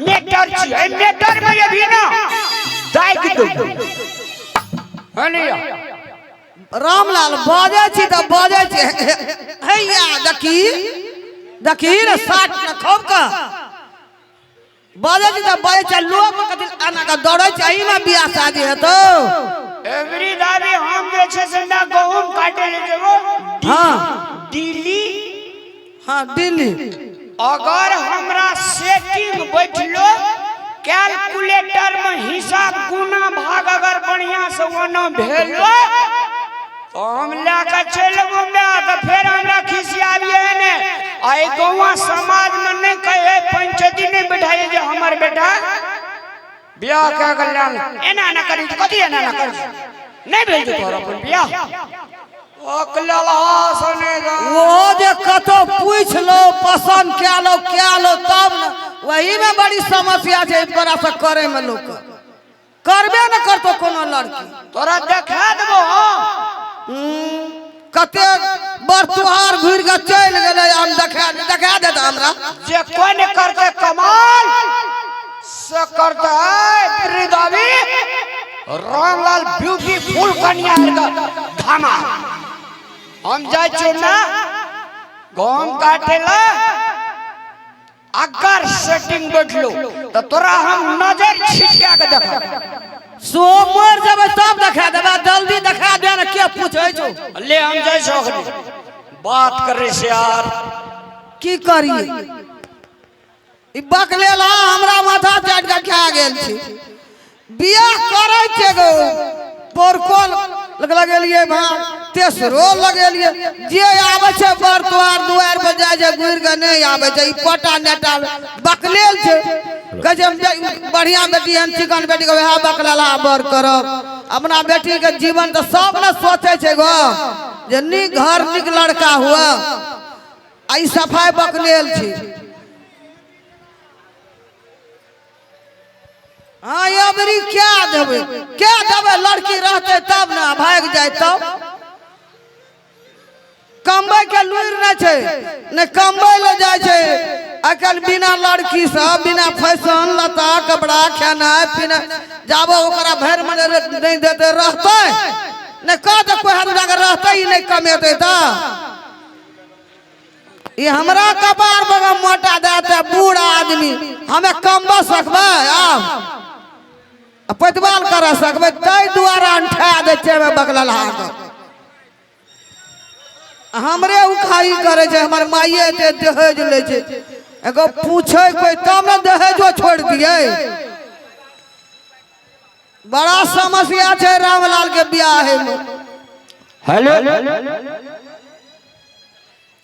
Matter छी एहि matter में अभी ना दागि देबो हलिया। रामलाल बाजै छी तऽ बाजै छी हैया, देखी देखी ने साठ ने खूब कऽ बाजै छी तऽ बाजै छै। लोग कथी एना कऽ दौड़ै छै? एहिमे बियाह शादी हेतौ? एवरी दादी, हम जे छै से ना गहूम काटे ले जेबो। हाँ। दिल्ली। हाँ, दिल्ली। अगर हमरा सेटिंग बैठलो, कैलकुलेटर में हिसाब गुना भाग अगर बढ़िया से ओना भेलो, तो हम लए कऽ चलि अयबो माय, तऽ फेर हमरा खिसियाबियै ने। आ एहि गौआ समाज में नहि कहै, पंचायती नहि बैठाइए जे हमर बेटा बियाह कए कऽ लायल एना एना करी। कथी एना एना करी? नहि भेल तोहर अपन बियाह वो जे कतौ पूछि लो, पसंद कए लो, कए लो, तब ने। वही में बड़ी समस्या छै। तोरा से करे में लोक करबे ने करतो कोनो लड़की। तोरा देखा देबो हम। कते बर तुहार घुरि के चलि गेलै। हम देखा देखा देता हमरा। जे कोई नहीं करते कमाल से करते प्रिदावी रामलाल ब्यूटीफुल कन्या का धमाल। हम जाइ छियै ना गहूम काटे ला, अगर सेटिंग बैठलो तो तोरा हम नजर छिटिया के देखा। सो मर जेबै तब देखा देबै। जल्दी देखा दे ने, के पूछै छौ? ले, हम जाइ छौ अखनी बात करे से यार। की करिए? ई बकलेल हमरा माथा चाटि कऽ खा गेल छी। बियाह करै छै गो, पोरको लगेलियै, भाँ तेसरो लगेलियै। जे आबै छै बर तोहार दुआरि पर जाइ छै, घुरि कऽ नहि आबै छै। ई पटा नेटा बकलेल छै। कहै छै बढ़िआँ बेटी एहन चिकन बेटीके वएह बकलेला बर करब। अपना बेटीके जीवन तऽ सब ने सोचै छै गो जे नीक घर, नीक लड़का हुए। आ ई सफाइ बकलेल छै। हाँ, अबरी क्या देबै, क्या देबै? लड़की रहतै तब ने, भागि जाय तब। कमबै के लुरि नहि छै ने, कमबै लए जाइ छै। आइ काल्हि बिना लड़की सब, बिना फैशन लत्ता कपड़ा, खेनाइ पीनाइ, जाबो ओकरा भरि मन नहि देतै, रहतै नहि। कह तऽ कोइ हाथ उठा कऽ रहतै ई नहि कमेतै तऽ? ई हमरा कपार बगा मोटा देते। बूढ़ आदमी हमे कमबा सकबै आब आ पैतवाल कर सकबै? ताहि दुआरे अंठा दै छै। बगलल हाथ हमरे उखाही करे छै। हमर माइये एते दहेज लै छै। एगो पूछे कोई तब ने दहेजो छोड़ दिए। बड़ा समस्या छै रामलाल के बियाह में। हेलो,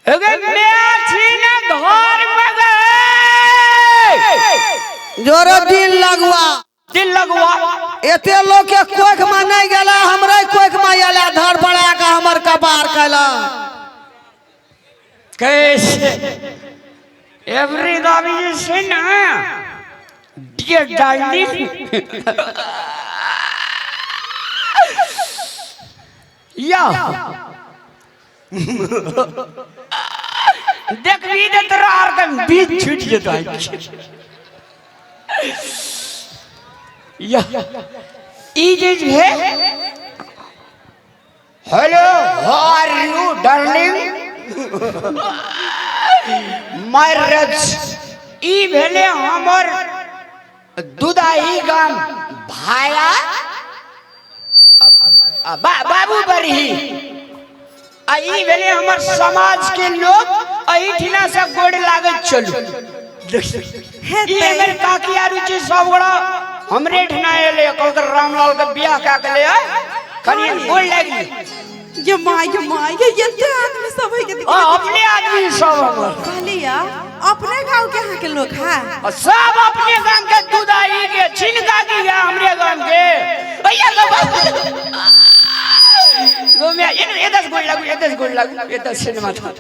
एगे मैं छी ने घर में गए। जोरो दिल लगवा। दिल लगवा। एते लोग के कोख में नहीं गेला, हमरे कोख में आयल, धर पड़ा के हमर कपार कैला। कैसे एवरी दाबी जे छै ना, डियर डार्लिंग, या देखबी तऽ तोरा आर के बीच छूटि जेतौ। या ई जे है, hello, how are you darling, marriage. ई भेले हमर दुदाही गाम भाया बाबू बरही। आ ई भेले हमर समाज के लोग। एहिठिना से गोड़ लागैत चलू। ई हमर काकी आरू छै, सब गोड़ा हमरे ठिना एले। कहलकै रामलाल के बियाह कए के ले आय, कनि गोड़ लागि लियौ। ये माय, ये माय, ये एते आदमी सब है के? आ, अपने आदमी सब हमर। कहलिया अपने गांव के यहाँ के लोग है। आ सब अपने गाम के, दुदाही के छिन काकी के, हमरे गाम के भैया के। गोमिया ये 10 गोड़ लागू, ये 10 गोड़ लागू, ये 10 सिनेमा था।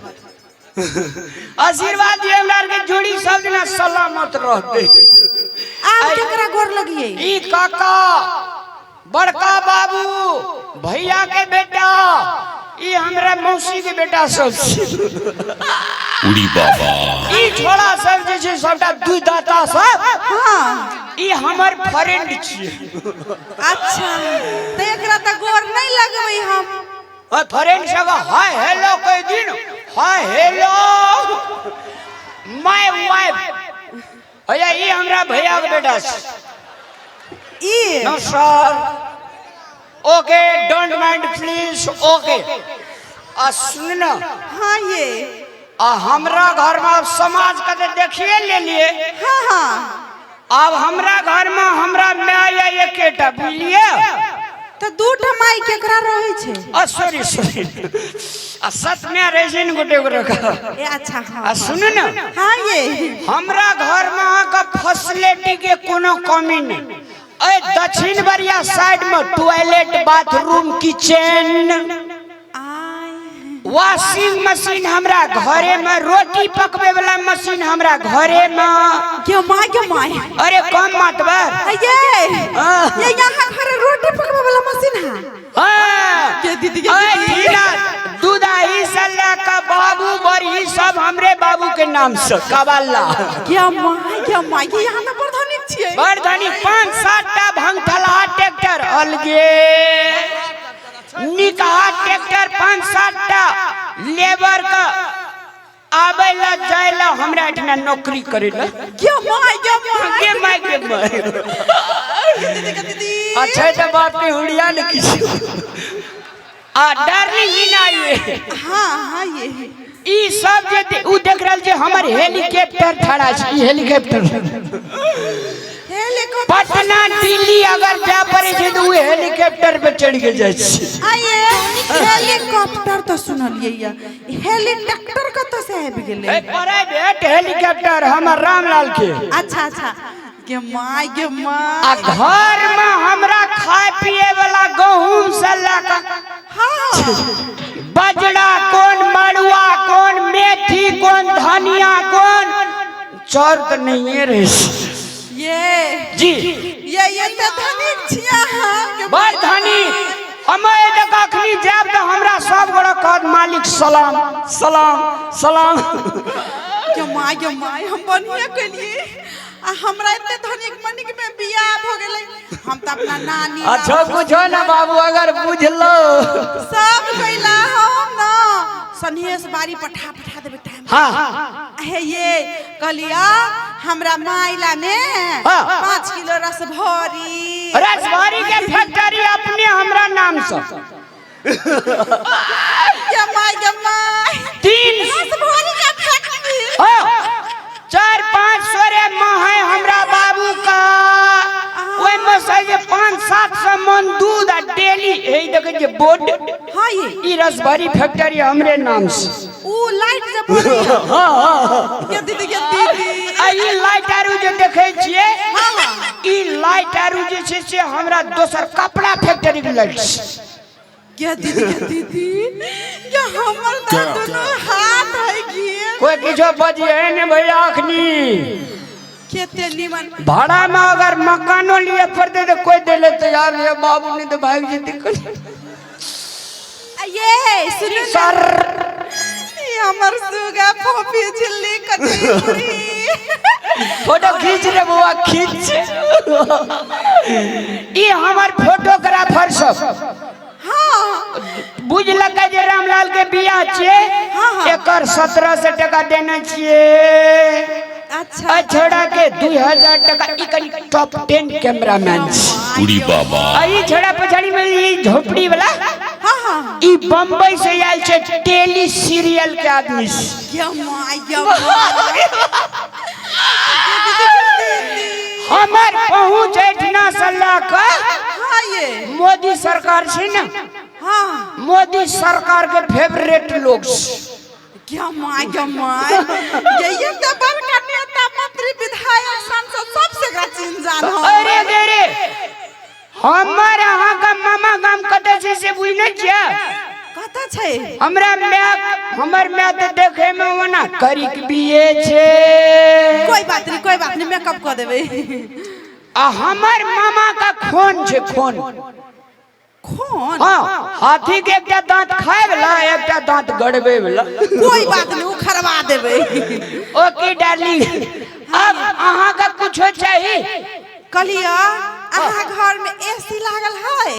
आशीर्वाद दिए, हमरा आर के जोड़ी सब दिना सलामत रहते। आप केकरा गोर लगिए? ई काका, बड़का बाबू भैया के बेटा। ई हमरा मौसी के बेटा सब छै। उड़ी बाबा। ई छोड़ा सब जे छै सबटा दुई दाता सब। हाँ। ई हमर फ्रेंड छियै। अच्छा तऽ एकरा तऽ गोर नहि लगबै हम। फ्रेंड सब हाय हेलो कहि दिन, हाय हेलो my wife. भैया ई हमरा भैया के बेटा छै। ई no sir, okay don't mind please okay. आ सुन न। हाँ ये। आ हमरा घर में अब समाज के तो देखिए लेलिए। हाँ हाँ। अब हमरा घर में हमरा माय या एकेटा, बुझलिए? तऽ दूटा माय केकरा रहै छै? आ सॉरी सॉरी, आ सत में रहै छै ने गोटे गोटे के। ए अच्छा हाँ। आ सुन न। हाँ ये। हमरा घर में अहाँके फैसिलिटी के कोनो कमी नहीं। ए दक्षिण बरिया साइड में टॉयलेट बाथरूम किचन आय वॉशिंग मशीन हमरा घरे में, रोटी पकवे वाला मशीन हमरा घरे में। के my के my. अरे कम मत बर। ये हाँ। ये यहाँ घरे रोटी पकवे वाला मशीन है। हाँ। के दीदी के अरे दीदी। ठीना, दूधाही से लेकर बाबू बरही सब हमरे बाबू के नाम से कबाला। के my के my, ये यहाँ में बड़ धनिक छियै। बड़ धनी, 5-7 टा भंगठलहा ट्रैक्टर अलगे, निकहा ट्रैक्टर 5-7 टा लेबर के आबै ला जाय ला हमरा एहिठिना नौकरी करे ला। के my के my. के my के my. दीदी के दीदी। अच्छा तो बाप के हुड़िया ने किछु। आ डार्लिंग ही ना ये। हाँ हाँ ये। ई सब जे उ देख रहल छै हमर हेलीकॉप्टर खड़ा छै, ई हेलीकॉप्टर। हेलीकॉप्टर। पटना दिल्ली अगर जाय पड़े छै तऽ उ हेलीकॉप्टर पे चढ़ के जाइ छै। आइए हेलीकॉप्टर तो सुनलियै या, हेलीकॉप्टर कतऽ से आबि गेलै? ए प्राइवेट हेलीकॉप्टर हमर रामलाल के। अच्छा अच्छा। गे my गे my. आ घर में हमरा खाय पिए वाला गहूम से लए कऽ हाँ। बजरा कोन, मड़ुआ कोन, मेथी कोन, धनिया कोन, चाउर तऽ नहिए रहै छै। ये जी। ये तऽ धनिक छियै अहाँ। गे बड़ धनिक। हम एतऽ अखनी जायब तऽ हमरा सब गोरा कहत मालिक सलाम सलाम सलाम। गे my गे my, हम बढ़िया केलिए आ हमरा एते धनिक मनिक में बियाह भ गेलै। हम तऽ अपना नानी अच्छा बुझो ना बाबू, अगर बुझलो सब कैला हम ना सन्हेस बारी पठा पठा देबै टाइम। हाँ। हे ये कहलिया हमरा माइला ने हाँ। 5 किलो रस भरी। रसभरी के फैक्ट्री अपने हमरा नाम से। गे my गे my. 3 रस भरी के फैक्ट्री। हाँ। 4-5 सोरे माँ है हमरा बाबू का, ओहि में से जे 5-7 सौ मन दूध आ डेली हे देखे जे बोर्ड। हाँ ये। ई रसभरी फैक्ट्री हमरे नाम से। ऊ लाइट जे पड़ै। हाँ, हाँ। गे दीदी गे दीदी। आ ई लाइट आरू जे देखे छियै, हाँ। ई लाइट आरू जे छै से हमरा दोसर कपड़ा फैक्ट्री के लाइट छै। गे दीदी गे दीदी, गे हमर तऽ दुनू हाथ है गे। कोई किछो बजिए ने भैया अखनी। केते निमन। भाड़ा में अगर मकानो लिए पड़ते तो कोई दे ले तैयार है बाबू, नहीं तो भाग जेते। ये सुनू ना। सर। ई हमर सुगा फोफी झिल्ली कचरी। फोटो खींच रे बुआ खींच। ई हमर फोटोग्राफर सब। हाँ। बुझलकै जे रामलाल के बियाह छियै। हाँ, हाँ। एकर 1700 टका देने छियै। अच्छा। आ छोड़ा के 2000 टका। ई कनी टॉप 10 कैमरामैन छै। उड़ी बाबा। आ ई छोड़ा पछाड़ी में ई झोपड़ी वाला। हाँ, हाँ। ई बम्बई से आयल छै टेली सीरियल के आदमी छै। गे my गे my. हमर पहुंच एहिठिना से लए कऽ हाँ ये। मोदी सरकार छै ने। हाँ। मोदी सरकार के फेवरेट लोग छै। गे my गे my. ये ये तऽ बड़का नेता मंत्री विधायक सांसद सब से एकरा चिन्ह जान हम। अरे गे रे, हमर अहाँके मामा गाम कतऽ छै से बुझने छियै? कतऽ छै? हमरा my, हमर my तऽ देखे में ओना करिक बिये छै। कोई बात नहीं, कोई बात नहीं, मेकअप कऽ देबै। आ हमर मामा का खून छै, खून। खून? हाँ, हाथी के एकटा दांत खाए वाला, एकटा दांत गड़बे वाला। कोई बात नहीं, उखड़वा देबै। ओके डार्लिंग, अब अहाँ का कुछो चाही? कहलियै, अहाँ घर में